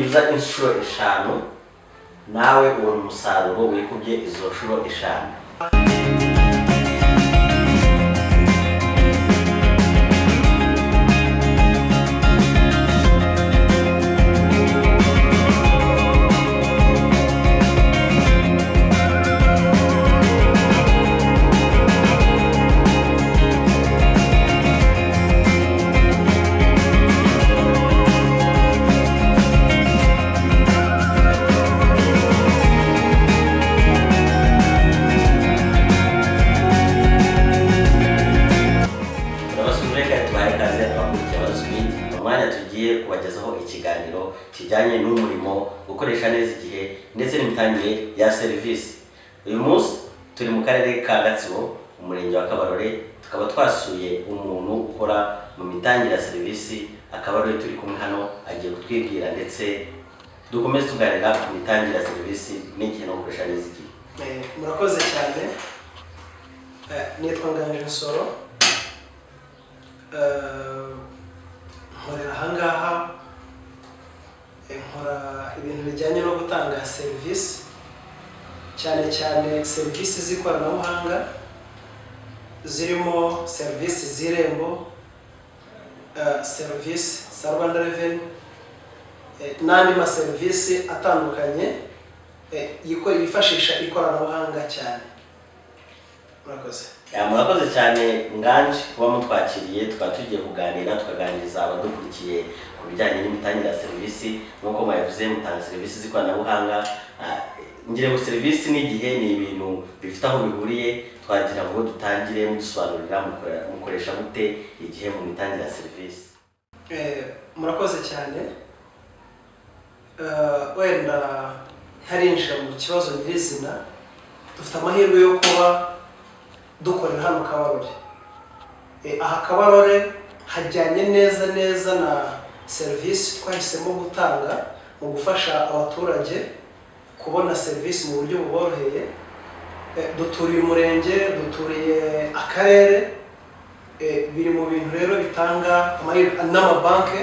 Byibuze inshuro 5, nawe ubona umusaruro wikubye izo nshuro 5. Turabasubije kandi tubahaye ikaze abakurikiye Abazwi mu mwanya tugiye kubagezaho ikiganiro kijyanye n'umurimo, gukoresha neza igihe ndetse n'imitangire ya serivisi. Uyu munsi turi mu karere ka Gatsibo, umurenge wa Kabarore, tukaba twasuye umuntu ukora mu mitangire ya serivisi, akaba ariwe turi kumwe hano, agiye kutwibwira ndetse dukomeze tuganira ku mitangire ya serivisi n'igihe no gukoresha neza igihe. Murakoze cyane. Nitwa Nganji Nsoro. Nkorera ahangaha, nkora ibintu bijyanye no gutanga serivisi, cyane cyane serivisi z'ikoranabuhanga zirimo serivisi z'Irembo, serivisi za Rwanda Revenue n'andi maserivisi atandukanye yifashisha ikoranabuhanga cyane. Murakoze. Ya, murakoze cyane Nganji kuba mutwakiriye, tukaba tugiye kuganira, tukaganiriza abadukurikiye ku bijyanye n'imitangire ya serivisi. Nk'uko mwabivuze, mutanga serivisi z'ikoranabuhanga. Ngira ngo serivisi n'igihe ni ibintu bifite aho bihuriye. Twagira ngo dutangire mudusobanurira mukoresha gute igihe mu mitangire ya serivisi? Murakoze cyane. Wenda ntarinjira mu kibazo nyirizina, dufite amahirwe yo kuba dukorera hano Kabarore. Aha Kabarore hajyanye neza neza na serivisi twahisemo gutanga mu gufasha abaturage kubona serivisi mu buryo buboroheye. Duturiye umurenge, duturiye akarere. Biri mu bintu rero bitanga amahirwe, n'amabanki,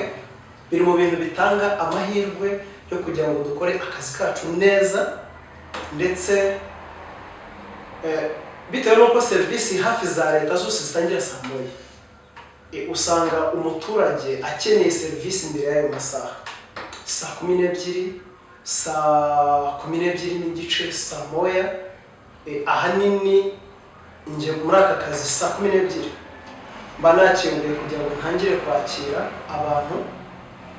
biri mu bintu bitanga amahirwe yo kugira ngo dukore akazi kacu neza, ndetse bitewe n'uko serivisi hafi za leta zose zitangira saa 1, usanga umuturage akeneye serivisi imbere y'ayo masaha, saa 12, saa 12:30, saa 1. Ahanini njye muri aka kazi saa 12 mba nakinguye kugira ngo ntangire kwakira abantu,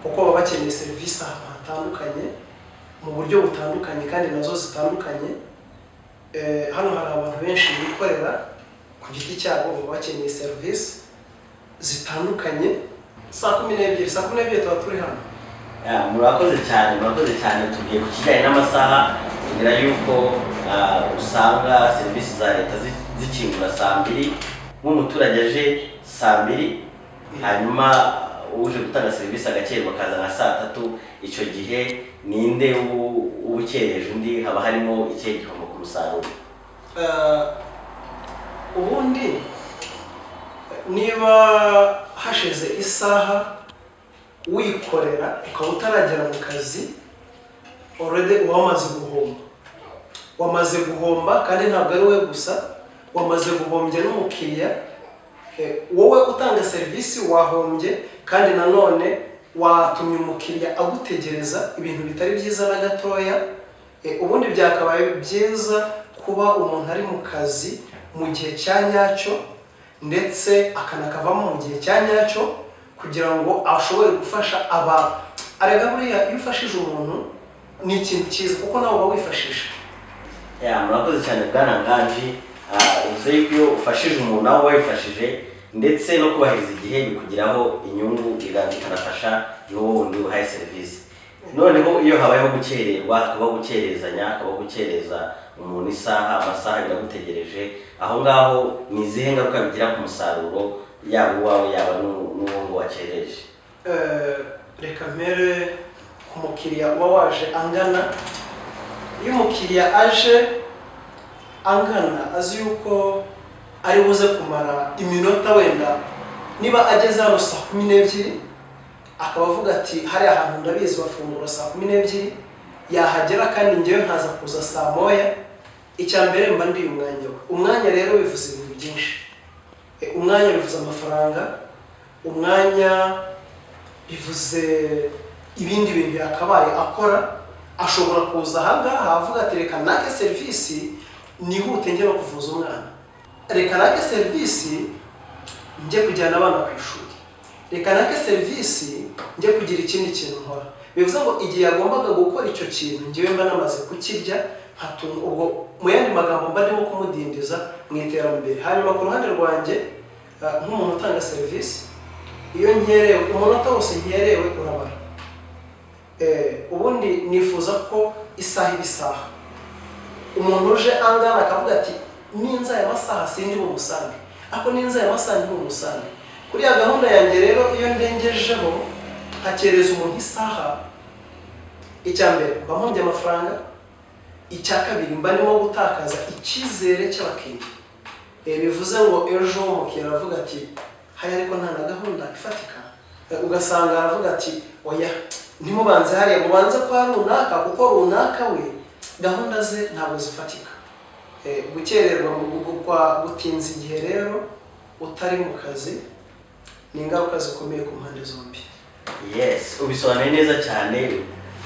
kuko baba bakeneye serivisi ahantu hatandukanye mu buryo butandukanye kandi nazo zitandukanye. Hano hari abantu benshi bikorera ku giti cyabo, baba bakeneye serivisi zitandukanye. Saa 12, saa 12 tuba turi hano. Ya, murakoze cyane, murakoze cyane. Tugiye ku kijyanye n'amasaha, tugira yuko usanga serivisi za leta zikingura saa 2, nk'umuturage aje saa 2, hanyuma uje gutanga serivisi agakererwa akaza nka saa 3. Icyo gihe ninde uba ukereje undi? Haba harimo ikihe gihombo ku musaruro? Ubundi niba hashize isaha wikorera ukaba utaragera mu kazi, already uba wamaze guhomba, wamaze guhomba. Kandi ntabwo ari we gusa, wamaze guhombya n'umukiriya. Wowe utanga serivisi wahombye, kandi nanone watumye umukiriya agutegereza, ibintu bitari byiza na gatoya. Ubundi byakabaye byiza kuba umuntu ari mu kazi mu gihe cya nyacyo, ndetse akanakavamo mu gihe cya nyacyo, kugira ngo ashobore gufasha abantu. Arega buriya iyo ufashije umuntu ni ikintu cyiza, kuko nawe uba wifashisha. Ya, murakoze cyane bwana Nganji. Uvuze yuko iyo ufashije umuntu nawe wifashije, ndetse no kubahiriza igihe bikugiraho inyungu, bikanafasha n'uwo wundi uhaye serivisi. Noneho iyo habayeho gukererwa, hakabaho gukerezanya, hakabaho gukereza umuntu isaha, amasaha biragutegereje aho ngaho, ni izihe ngaruka bigira ku musaruro, yaba uwawe, yaba n'uwo ngo wakereje? Reka mpere ku mukiriya uba waje angana. Iyo umukiriya aje angana, azi yuko ari buze kumara iminota, wenda niba ageze hano saa 12 Akaba avuga ati: "Hariya hantu ndabizi bafungura saa 12." Yahagera kandi ngewe nkaza kuza saa 1. Icya mbere, mba ndiye umwanya we. Umwanya rero bivuze ibintu byinshi. Umwanya bivuze amafaranga, umwanya bivuze ibindi bintu yakabaye akora. Ashobora kuza ahangaha avuga ati: "Reka nake serivisi nihute njye no kuvuza umwana, reka nake serivisi njye kujyana abana ku ishuri, reka nake serivisi njye kugira ikindi kintu nkora." Bivuze ngo igihe yagombaga gukora icyo kintu, njyewe mba namaze kukirya nkatunga. Ubwo mu yandi magambo, mba ndimo kumudindiza mu iterambere. Hanyuma ku ruhande rwanjye, nk'umuntu utanga serivisi, iyo nkerewe, umunota wose nkerewe urabara. Ubundi nifuza ko isaha iba isaha. Umuntu uje angana akavuga ati: "Ninza aya masaha sindi bumusange," ariko ninza aya masaha ndi bumusange kuri ya gahunda yanjye. Rero iyo ndengejeho nkakereza umuntu isaha, icya mbere mba mpombye amafaranga, icya kabiri mba ndimo gutakaza icyizere cy'abakiriya. Bivuze ngo ejo umukiriya aravuga ati: "Hariya ariko nta na gahunda ifatika." Ugasanga aravuga ati: "Oya, ntimubanze hariya, mubanze kwa runaka, kuko runaka we gahunda ze ntabwo zifatika." Gukererwa kwa gutinza igihe rero utari mu kazi ni ingaruka zikomeye ku mpande zombi. Yes, ubisobanuye neza cyane,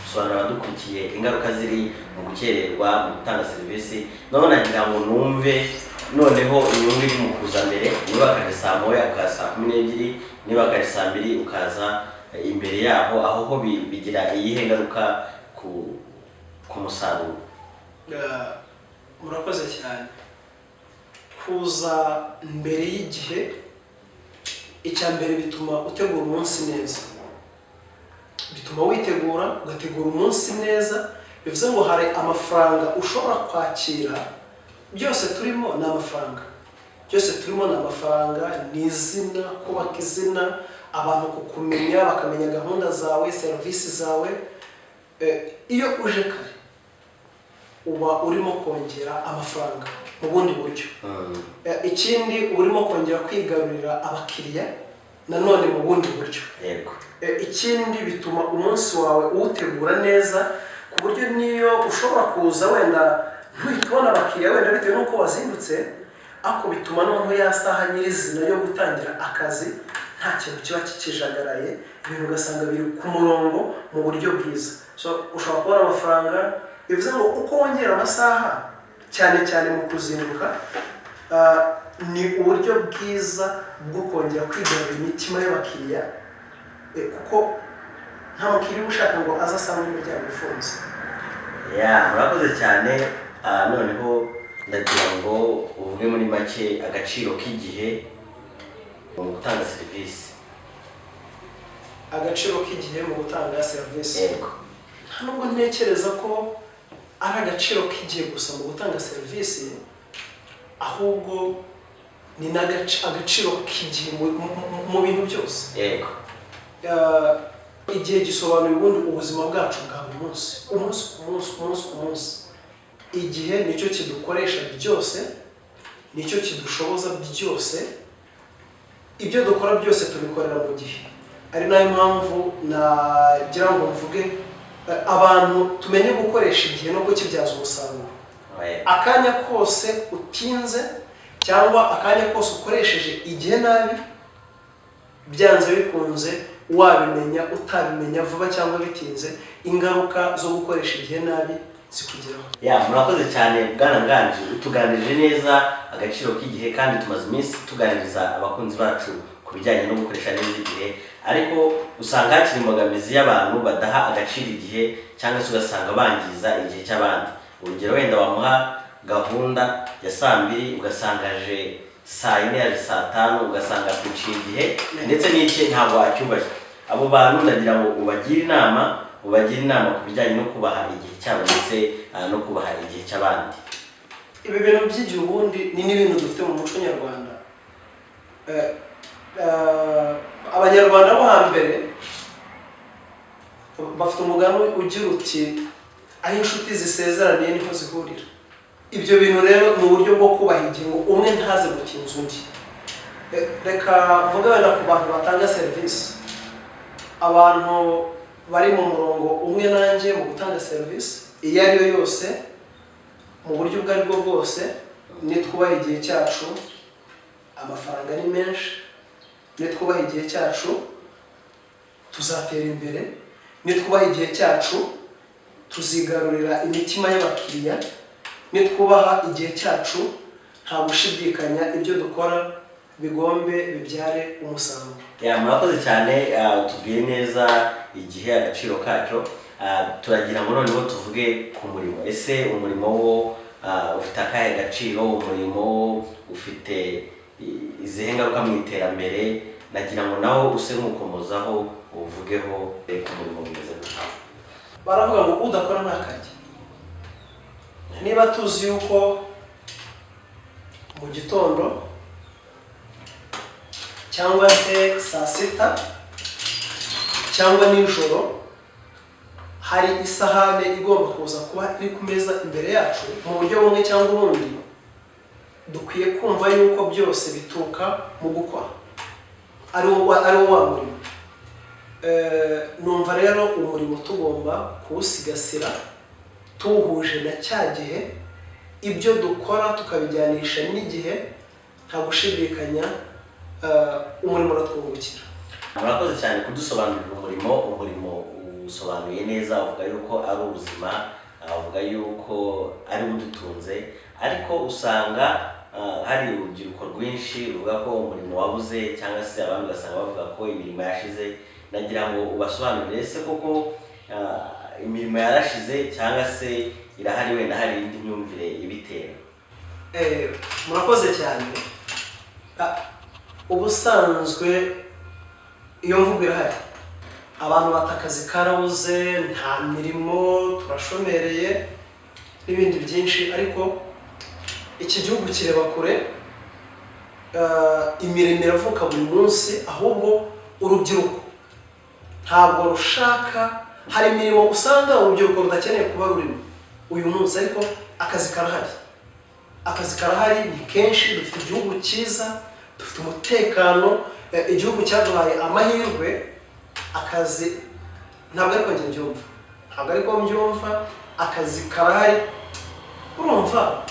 usobanurira abadukurikiye ingaruka ziri mu gukererwa mu gutanga serivisi. Noneho nagira ngo numve noneho inyungu iri mu kuza mbere. Niba akaje saa 1 ukaza saa 12, niba akaje saa 2 ukaza imbere yaho, aho ho bigira iyihe ngaruka ku musaruro? Murakoze cyane. Kuza mbere y'igihe, icya mbere bituma utegura umunsi neza, bituma witegura, ugategura umunsi neza. Bivuze ngo hari amafaranga ushobora kwakira. Byose turimo ni amafaranga, byose turimo ni amafaranga, ni izina, kubaka izina, abantu kukumenya, bakamenya gahunda zawe, serivisi zawe. Iyo uje kare uba urimo kongera amafaranga mu bundi buryo. Ikindi, uba urimo kongera kwigarurira abakiriya nanone mu bundi buryo. Ikindi, bituma umunsi wawe uwutegura neza, ku buryo niyo ushobora kuza wenda ntuhite ubona abakiriya, wenda bitewe n'uko wazindutse, ariko bituma noneho ya saha nyirizina yo gutangira akazi nta kintu kiba kikijagaraye, ibintu ugasanga biri ku murongo mu buryo bwiza. So ushobora kubona amafaranga. Bivuze ngo uko wongera amasaha, cyane cyane mu kuzinduka, ni uburyo bwiza bwo kongera kwigarurira imitima y'abakiriya, kuko nta mukiriya uba ushaka ngo aze asange umuryango ufunze. Ya, murakoze cyane. Noneho ndagira ngo uvuge muri make agaciro k'igihe mu gutanga serivisi. Agaciro k'igihe mu gutanga serivisi? Yego. Nta nubwo ntekereza ko ari agaciro k'igihe gusa mu gutanga serivisi, ahubwo ni n'agaciro k'igihe mu bintu byose. Igihe gisobanuye ubundi ubuzima bwacu bwa buri munsi, umunsi ku munsi, umunsi ku munsi. Igihe nicyo kidukoresha byose, nicyo kidushoboza byose. Ibyo dukora byose tubikorera mu gihe, ari nayo mpamvu nagira ngo mvuge, abantu tumenye gukoresha igihe no kukibyaza umusaruro. Akanya kose utinze cyangwa akanya kose ukoresheje igihe nabi, byanze bikunze, wabimenya utabimenya, vuba cyangwa bitinze, ingaruka zo gukoresha igihe nabi zikugeraho. Ya, murakoze cyane bwana Nganji, utuganirije neza agaciro k'igihe, kandi tumaze iminsi tuganiriza abakunzi bacu ku bijyanye no gukoresha neza igihe, ariko usanga hakiri imbogamizi y'abantu badaha agaciro igihe, cyangwa se ugasanga bangiza igihe cy'abandi. Urugero, wenda wamuha gahunda ya saa 2 ugasanga aje saa 4, yaje saa 5, ugasanga akwiciye igihe, ndetse n'icye ntabwo acyubashye. Abo bantu ndagira ngo ubagire inama ku bijyanye no kubaha igihe cyabo ndetse no kubaha igihe cy'abandi. Ibi bintu by'igihe ubundi ni n'ibintu dufite mu muco nyarwanda. Abanyarwanda bo hambere bafite umugani ugira uti: "Aho inshuti zisezeraniye niho zihurira." Ibyo bintu rero ni uburyo bwo kubaha igihe, ngo umwe ntaze gukinza undi. Reka mvuge wenda ku bantu batanga serivisi. Abantu bari mu murongo umwe nanjye mu gutanga serivisi iyo ari yo yose, mu buryo ubwo ari bwo bwose, nitwubaha igihe cyacu amafaranga ni menshi, nitwubaha igihe cyacu tuzatera imbere, nitwubaha igihe cyacu tuzigarurira imitima y'abakiriya, nitwubaha igihe cyacu nta gushidikanya ibyo dukora bigombe bibyare umusaruro. Ya, murakoze cyane. Tubwiye neza igihe, agaciro kacyo. Turagira ngo noneho tuvuge ku murimo. Ese umurimo wo ufite akahe gaciro? Umurimo wo ufite izihe ngaruka mu iterambere? Nagira ngo nawo use nk'ukomozaho, uvugeho ku murimo bimeze gutya. Baravuga ngo udakora ntakarye. Niba tuzi yuko mu gitondo cyangwa se saa sita cyangwa nijoro hari isahane igomba kuza kuba iri ku meza imbere yacu mu buryo bumwe cyangwa ubundi, dukwiye kumva yuko byose bituruka mu gukora, ari wo wa murimo. Numva rero umurimo tugomba kuwusigasira tuwuhuje na cya gihe, ibyo dukora tukabijyanisha n'igihe, nta gushidikanya umurimo uratwungukira. Murakoze cyane kudusobanurira umurimo. Umurimo usobanuye neza, uvuga yuko ari ubuzima, uvuga yuko ari we udutunze. Ariko usanga hari urubyiruko rwinshi ruvuga ko umurimo wabuze, cyangwa se abandi ugasanga bavuga ko imirimo yashize. Nagira ngo ubasobanurire: ese koko imirimo yarashize, cyangwa se irahari, wenda hari indi myumvire ibitera? Murakoze cyane. Ubusanzwe iyo mvugo irahari, abantu bata akazi karabuze, nta mirimo, turashomereye n'ibindi byinshi. Ariko iki gihugu kireba kure. Imirimo iravuka buri munsi, ahubwo urubyiruko ntabwo rushaka. Hari imirimo usanga urubyiruko rudakeneye kuba rurimo uyu munsi, ariko akazi karahari, akazi karahari ni kenshi. Dufite igihugu cyiza, dufite umutekano, igihugu cyaduhaye amahirwe. Akazi ntabwo ariko njye mbyumva, ntabwo ariko mbyumva, akazi karahari. Urumva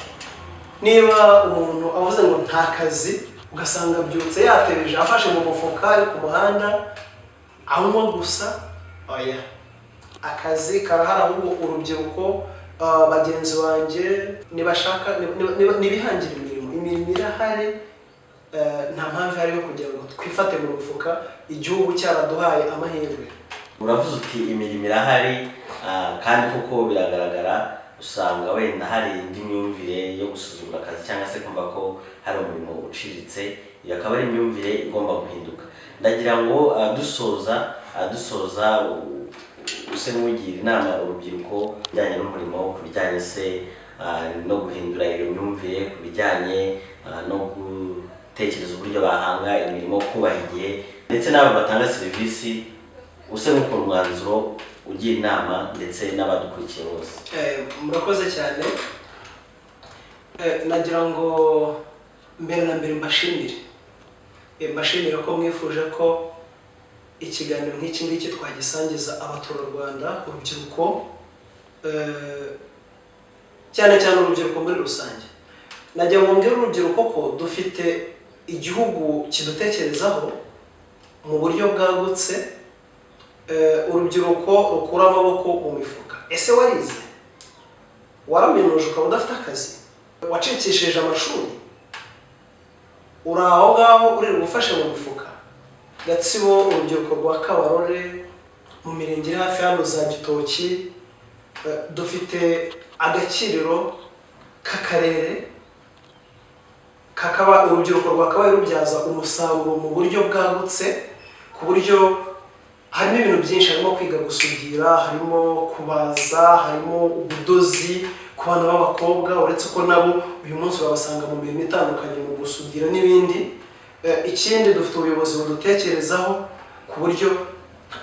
niba umuntu avuze ngo nta kazi, ugasanga abyutse yatebeje, afashe mu mufuka, ari ku muhanda anywa gusa, oya, akazi karahari. Ahubwo urubyiruko bagenzi banjye nibashaka nibihangire imirimo, imirimo irahari. Nta mpamvu ihari yo kugira ngo twifate mu mufuka igihugu cyaraduhaye amahirwe. Uravuze uti imirimo irahari, kandi koko biragaragara. Usanga wenda hari indi myumvire yo gusuzugura akazi cyangwa se kumva ko hari umurimo uciriritse. Iyo akaba ari imyumvire igomba guhinduka. Ndagira ngo dusoza use nk'ugira inama urubyiruko ku bijyanye n'umurimo, ku bijyanye se no guhindura iyo myumvire, ku bijyanye no gutekereza uburyo bahanga imirimo, kubaha igihe, ndetse n'abo batanga serivisi. Use nk'ukora umwanzuro, ugira inama ndetse n'abadukurikiye bose. Murakoze cyane. Nagira ngo mbere na mbere mbashimire. Mbashimire ko mwifuje ko ikiganiro nk'iki ngiki twagisangiza abaturarwanda, urubyiruko, cyane cyane urubyiruko muri rusange. Nagira ngo mbwire urubyiruko ko dufite igihugu kidutekerezaho mu buryo bwagutse. Urubyiruko rukura amaboko mu mifuka. Ese warize, waraminuje, ukaba udafite akazi, wacikishije amashuri, uri aho ngaho uri gufashe mu mifuka? Gatsibo, urubyiruko rwa Kabarore, mu mirenge iri hafi hano za Gitoki, dufite agakiriro k'akarere kakaba urubyiruko rwakabaye rubyaza umusaruro mu buryo bwagutse, ku buryo harimo ibintu byinshi: harimo kwiga gusudira, harimo kubaza, harimo ubudozi ku bana b'abakobwa, uretse ko nabo uyu munsi urabasanga mu mirimo itandukanye, mu gusudira n'ibindi. Ikindi, dufite ubuyobozi budutekerezaho ku buryo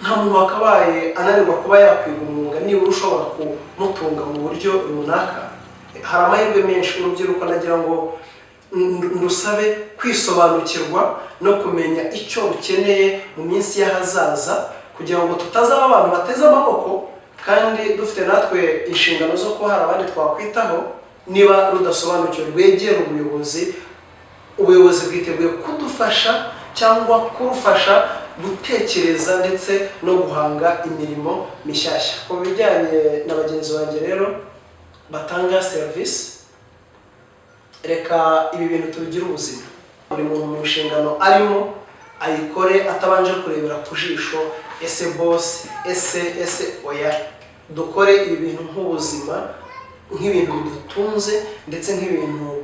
nta muntu wakabaye ananirwa kuba yakwiga umwuga nibura ushobora kumutunga mu buryo runaka. Hari amahirwe menshi. Urubyiruko nagira ngo ndusabe kwisobanukirwa no kumenya icyo rukeneye mu minsi y'ahazaza, Kugira ngo tutazaba abantu bateze amaboko kandi dufite natwe inshingano zo kuba hari abandi twakwitaho. Niba rudasobanukiwe, rwegere ubuyobozi. Ubuyobozi bwiteguye kudufasha cyangwa kurufasha gutekereza ndetse no guhanga imirimo mishyashya. Ku bijyanye na bagenzi banjye rero batanga serivisi, reka ibi bintu tubigire ubuzima. Buri muntu mu nshingano arimo ayikore atabanje kurebera ku jisho: "Ese boss, ese oya." Dukore ibi bintu nk'ubuzima, nk'ibintu bidutunze ndetse nk'ibintu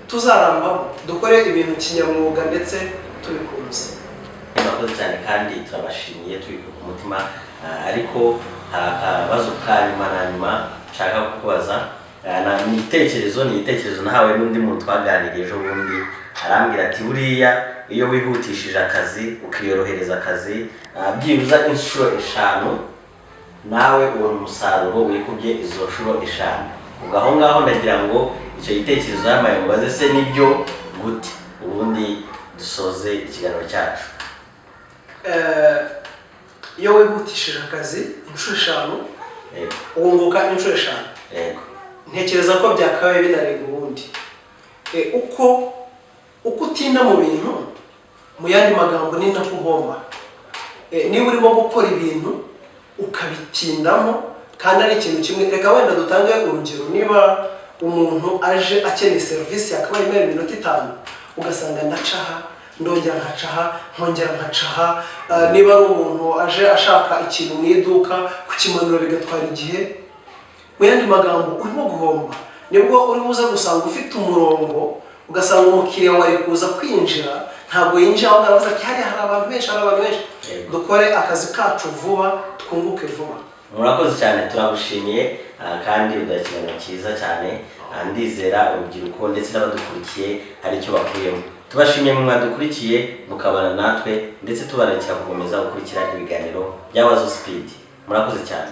tuzarambamo. Dukore ibintu kinyamwuga ndetse tubikunze. Murakoze cyane kandi turabashimiye tubikuye ku mutima. Ariko hari akabazo ka nyuma na nyuma nshaka kukubaza. Ni igitekerezo nahawe n'undi muntu twaganiriye ejo bundi. Arambwira ati: "Buriya iyo wihutishije akazi, ukiyorohereza akazi byibuze inshuro 5, nawe ubona umusaruro wikubye izo nshuro 5." Ubwo aho ngaho ndagira ngo icyo gitekerezo yampaye mubaze se nibyo gute, ubundi dusoze ikiganiro cyacu. Iyo wihutishije akazi inshuro 5, wunguka inshuro 5. Ntekereza ko byakabaye binarenga ubundi. Uko utinda mu bintu, mu yandi magambo ni nako uhomba. Niba urimo gukora ibintu ukabitindamo kandi ari ikintu kimwe, reka wenda dutange urugero: niba umuntu aje akeneye serivisi yakabaye imara iminota 5, ugasanga ndacaha, ndongera nkacaha, nkongera nkacaha. Niba ari umuntu aje ashaka ikintu mu iduka, kukimanura bigatwara igihe, mu yandi magambo urimo guhomba. Nibwo uri buze gusanga ufite umurongo, ugasanga umukiriya wari kuza kwinjira ntabwo yinjira, ahubwo aravuze ati: "Hariya hari abantu benshi, hari abantu benshi." Dukore akazi kacu vuba, twunguke vuba. Murakoze cyane, turagushimiye kandi uduha ikiganiro cyiza cyane. Ndizera urubyiruko ndetse n'abadukurikiye hari icyo bakuyemo. Tubashimiye mu mwadukurikiye mukabana natwe, ndetse tubararikira gukomeza gukurikira ibiganiro bya Wazo Speed. Murakoze cyane.